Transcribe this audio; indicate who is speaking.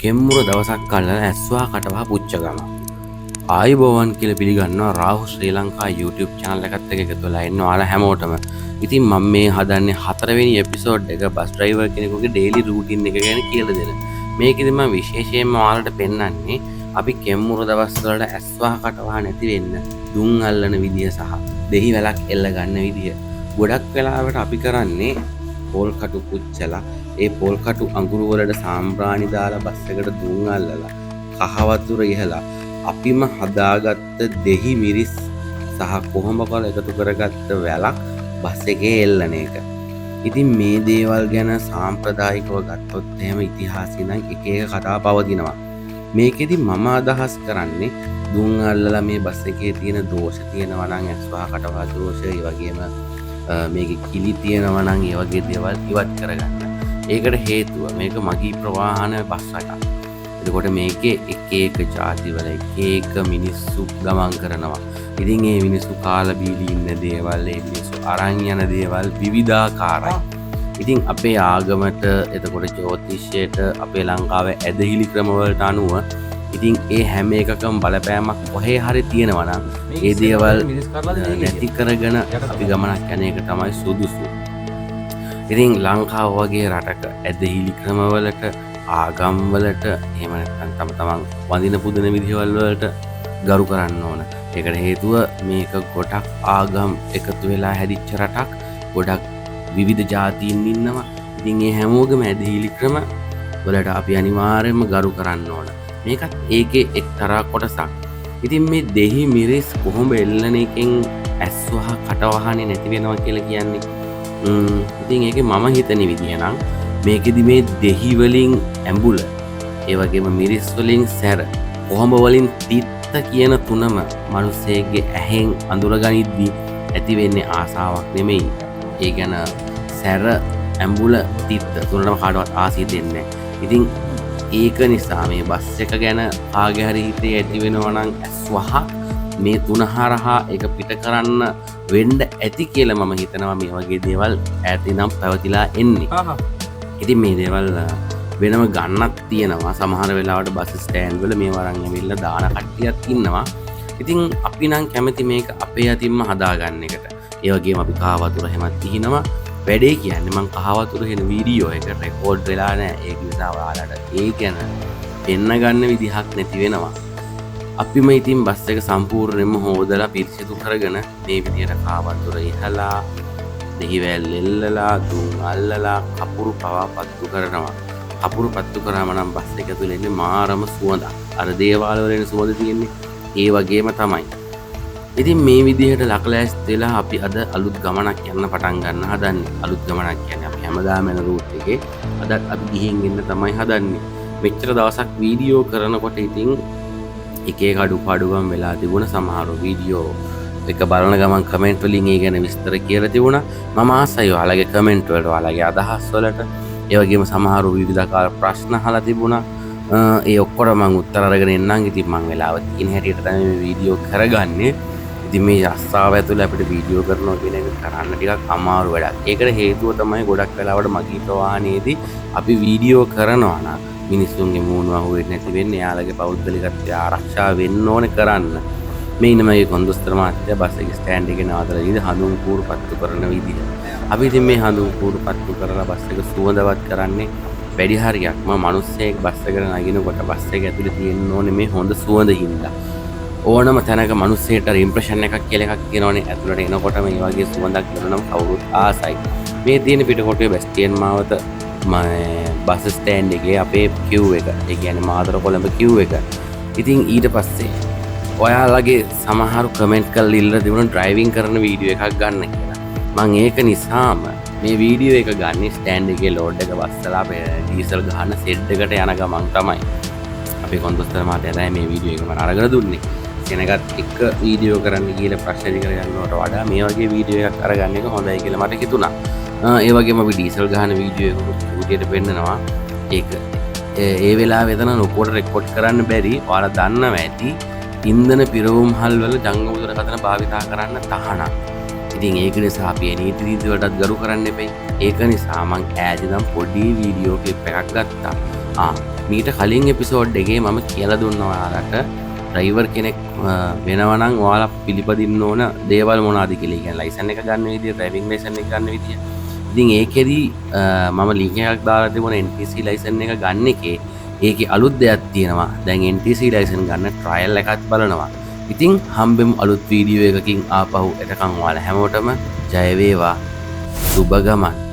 Speaker 1: කෙම්මුර දවසක් අල්ලලා ඇස්වා කටවහ පුච්ච ගම. ආයුබෝවන් කියලා පිළිගන්නවා රාහු ශ්‍රී ලංකා YouTube channel එකත් එක්ක එකතු වෙලා ඉන්න ඔයාලා හැමෝටම. ඉතින් මම මේ හදන්නේ හතරවෙනි එපිසෝඩ් එක බස් ඩ්‍රයිවර් කෙනෙකුගේ ඩේලි රූටින් එක ගැන කියලා දෙන. මේකෙදි මම විශේෂයෙන්ම ඔයාලට පෙන්වන්නේ අපි කෙම්මුර දවස් වලට ඇස්වා කටවහ නැති වෙන්න දුම් අල්ලන විදිය සහ දෙහි වැලක් එල්ල ගන්න විදිය. ගොඩක් වෙලාවට අපි කරන්නේ පොල් කටු පුච්චලා ඒ පොල් කටු අඟුරු වලට සාම්බ්‍රාණි දාලා බස් එකට දුම් අල්ලලා කහ වතුර ඉහලා අපිම හදාගත්ත දෙහි මිරිස් සහ කොහොඹ කොළ එකතු කරගත්ත වැලක් බස් එකේ එල්ලන එක. ඉතින් මේ දේවල් ගැන සාම්ප්‍රදායිකව ගත්තොත් එහෙම ඉතිහාසය නම් එක එක කතා පවතිනවා. මේකෙදි මම අදහස් කරන්නේ දුම් අල්ලලා මේ බස් එකේ තියෙන දෝෂ තියෙනවා නම් ඇස් වහ කටවහ දෝෂ, ඒ වගේම මේකේ කිලි තියෙනවා නම් ඒ වගේ දේවල් ඉවත් කරගන්න. ඒකට හේතුව මේක මගී ප්‍රවාහන බස් රටක්. එතකොට මේකේ එක එක ජාතිවල එක එක මිනිස්සු ගමන් කරනවා. ඉතින් ඒ මිනිස්සු කාලා බීලා ඉන්න දේවල්, ඒ මිනිස්සු අරන් යන දේවල් විවිධාකාරයි. ඉතින් අපේ ආගමට, එතකොට ජ්‍යොතිෂයට, අපේ ලංකාවේ ඇදහිලි ක්‍රමවලට අනුව ඉතින් ඒ හැම එකකම බලපෑමක් කොහේ හරි තියෙනවා නම් ඒ දේවල් නැති කරගෙන අපි ගමනක් යන එක තමයි සුදුසු. ඉතින් ලංකාව වගේ රටක ඇදහිලි ක්‍රමවලට, ආගම්වලට, එහෙම නැත්නම් තම තමන් වඳින පුදන විදිහවල් වලට ගරු කරන්න ඕන. ඒකට හේතුව මේක ගොඩක් ආගම් එකතු වෙලා හැදිච්ච රටක්, ගොඩක් විවිධ ජාතීන් ඉන්නවා. ඉතින් ඒ හැමෝගම ඇදහිලි ක්‍රම වලට අපි අනිවාර්යයෙන්ම ගරු කරන්න ඕන. මේකත් ඒකේ එක්තරා කොටසක්. ඉතින් මේ දෙහි මිරිස් කොහොඹ එල්ලන එකෙන් ඇස් වහ කටවහනේ නැති වෙනවා කියලා කියන්නේ. ඉතින් ඒකේ මම හිතන විදිහ නම් මේකෙදි මේ දෙහි වලින් ඇඹුල, ඒ වගේම මිරිස් වලින් සැර, කොහොඹ වලින් තිත්ත කියන තුනම මිනිස්සෙක්ගේ ඇහෙන් අඳුරගනිද්දි ඇති වෙන්නේ ආසාවක් නෙමෙයි. ඒ ගැන සැර, ඇඹුල, තිත්ත තුනටම කාටවත් ආසී දෙන්නේ නැහැ. ඉතින් ඒක නිසා මේ බස් එක ගැන කාගේ හරි හිතේ ඇති වෙනවා නම් ඇස් වහක් මේ තුන හරහා ඒක පිට කරන්න වෙන්න ඇති කියලා මම හිතනවා. මේ වගේ දේවල් ඈත ඉඳන් පැවතිලා එන්නේ. ඉතින් මේ දේවල් වෙනම ගන්නත් තියෙනවා. සමහර වෙලාවට බස් ස්ටෑන්ඩ් වල මේ වරන් ඇවිල්ලා දාන කට්ටියක් ඉන්නවා. ඉතින් අපි නම් කැමති මේක අපේ අතින්ම හදාගන්න එකට. ඒ වගේම අපි කහ වතුර හැමත් තිහිනවා. වැඩේ කියන්නේ මං කහ වතුර හෙන වීඩියෝ එක රෙකෝඩ් වෙලා නෑ. ඒක නිසා ඔයාලට ඒ ගැන පෙන්න ගන්න විදිහක් නැති වෙනවා. අපිම ඉතින් බස් එක සම්පූර්ණයෙන්ම හොදලා පිරිසිදු කරගෙන මේ විදිහට කහ වතුර ඉහලා දෙහිවැල් එල්ලලා දුම් අල්ලලා කපුරු පවා පත්තු කරනවා. කපුරු පත්තු කරාම නම් බස් එක ඇතුලේ එන්නේ මාරම සුවඳක්. අර දේවාල වල එන සුවඳ තියෙන්නේ ඒ වගේම තමයි. ඉතින් මේ විදිහට ලකලෑස්ති වෙලා අපි අද අලුත් ගමනක් යන්න පටන් ගන්න හදන්නේ. අලුත් ගමනක් කියන්නේ අපි හැමදාම යන රූට් එකේ අදත් අපි ගිහින් එන්න තමයි හදන්නේ. මෙච්චර දවසක් වීඩියෝ කරනකොට ඉතින් එක එක අඩුපාඩුකම් වෙලා තිබුණ. සමහර වීඩියෝ එක බලන ගමන් කමෙන්ට් වලින් ඒ ගැන විස්තර කියලා තිබුණා. මම ආසයි ඔයාලගේ කමෙන්ට් වලට, ඔයාලගේ අදහස් වලට. ඒ වගේම සමහර විවිධාකාර ප්‍රශ්න අහලා තිබුණා. ඒ ඔක්කොට මං උත්තර අරගෙන එන්නම්. ඉතින් මං වෙලාව තියෙන හැටියට තමයි මේ වීඩියෝ කරගන්නේ. ඉතින් මේ රස්සාව ඇතුලේ අපිට වීඩියෝ කරනවා කියන එක කරන්න ටිකක් අමාරු වැඩක්. ඒකට හේතුව තමයි ගොඩක් වෙලාවට මගී ප්‍රවාහනයේදී අපි වීඩියෝ කරනවා නම් මිනිස්සුන්ගේ මූණ අහුවෙන්නේ නැති වෙන්නේ, එයාලගේ පෞද්ගලිකත්වය ආරක්ෂා වෙන්න ඕනේ කරන්න. මේ ඉන්න මගේ කොන්දොස්තර මහත්තයා බස් එකේ ස්ටෑන්ඩ් එකේ නවතලා ඉඳ හඳුන් කූරු පත්තු කරන විදිහ. අපි ඉතින් මේ හඳුන් කූරු පත්තු කරලා බස් එක සුවඳවත් කරන්නේ වැඩි හරියක්ම මිනිස්සෙක් බස් එකට නගිනකොට බස් එක ඇතුලේ තියෙන්න ඕනේ මේ හොඳ සුවඳ හින්දා. ඕනම තැනක මිනිස්සෙට අර ඉම්ප්‍රෙෂන් එකක් කියලා එකක් තියෙනවනේ. ඇතුලට එනකොටම මේ වගේ සුවඳක් දැනුනම කවුරුත් ආසයි. මේ තියෙන පිටකොටුවේ බැස්ටියන් මාවත බස් ස්ටෑන්ඩ් එකේ අපේ කියු් එක. ඒ කියන්නේ මාතර කොළඹ කියු් එක. ඉතින් ඊට පස්සේ ඔයාලගේ සමහරු කමෙන්ට් කරලා ඉල්ලලා තිබුණා ඩ්‍රයිවිං කරන වීඩියෝ එකක් ගන්න කියලා. මං ඒක නිසාම මේ වීඩියෝ එක ගන්නේ ස්ටෑන්ඩ් එකේ ලෝඩ් එක බස්සලා අපේ ඩීසල් ගහන සෙඩ් එකට යන ගමන් තමයි. අපේ කොන්දොස්තර මහත්තයා තමයි මේ වීඩියෝ එක මට අරගෙන දුන්නේ. සෙනගත් එක්ක වීඩියෝ කරන්න කියලා ප්‍රශ්න ඇති කරගන්නවට වඩා මේ වගේ වීඩියෝ එකක් අරගන්න එක හොඳයි කියලා මට හිතුණා. ඒ වගේම අපි ඩීසල් ගහන වීඩියෝ එකකුත් චූටියට පෙන්නනවා. ඒක ඒ වෙලාවේ එතන ලොකුවට රෙකෝඩ් කරන්න බැරි. ඔයාලා දන්නවා ඇති ඉන්ධන පිරවුම් හල් වල ජංගම දුරකථන භාවිතා කරන්න තහනම්. ඉතින් ඒක නිසා අපි ඒ නීති රීති වලටත් ගරු කරන්න එපැයි. ඒක නිසා මං ඈත ඉඳන් පොඩි වීඩියෝ ක්ලිප් එකක් ගත්තා. මීට කලින් එපිසෝඩ් එකේ මම කියලා දුන්නා ඔයාලට ඩ්‍රයිවර් කෙනෙක් වෙනවා නම් ඔයාලා පිළිපදින්න ඕන දේවල් මොනවද කියලා. ඒ කියන්නේ ලයිසන් එක ගන්න විදිය, ඩ්‍රයිවිං ලයිසන් එක ගන්න විදිය. ඉතින් ඒකෙදි මම ලින්ක් එකක් දාලා තිබුණා NTC licence එක ගන්න එකේ. ඒකේ අලුත් දෙයක් තියෙනවා. දැන් NTC licence ගන්න ට්‍රයල් එකක් බලනවා. ඉතින් හම්බෙමු අලුත් වීඩියෝ එකකින් ආපහු. එතකන් ඔයාලා හැමෝටම ජය වේවා. සුබ ගමන්.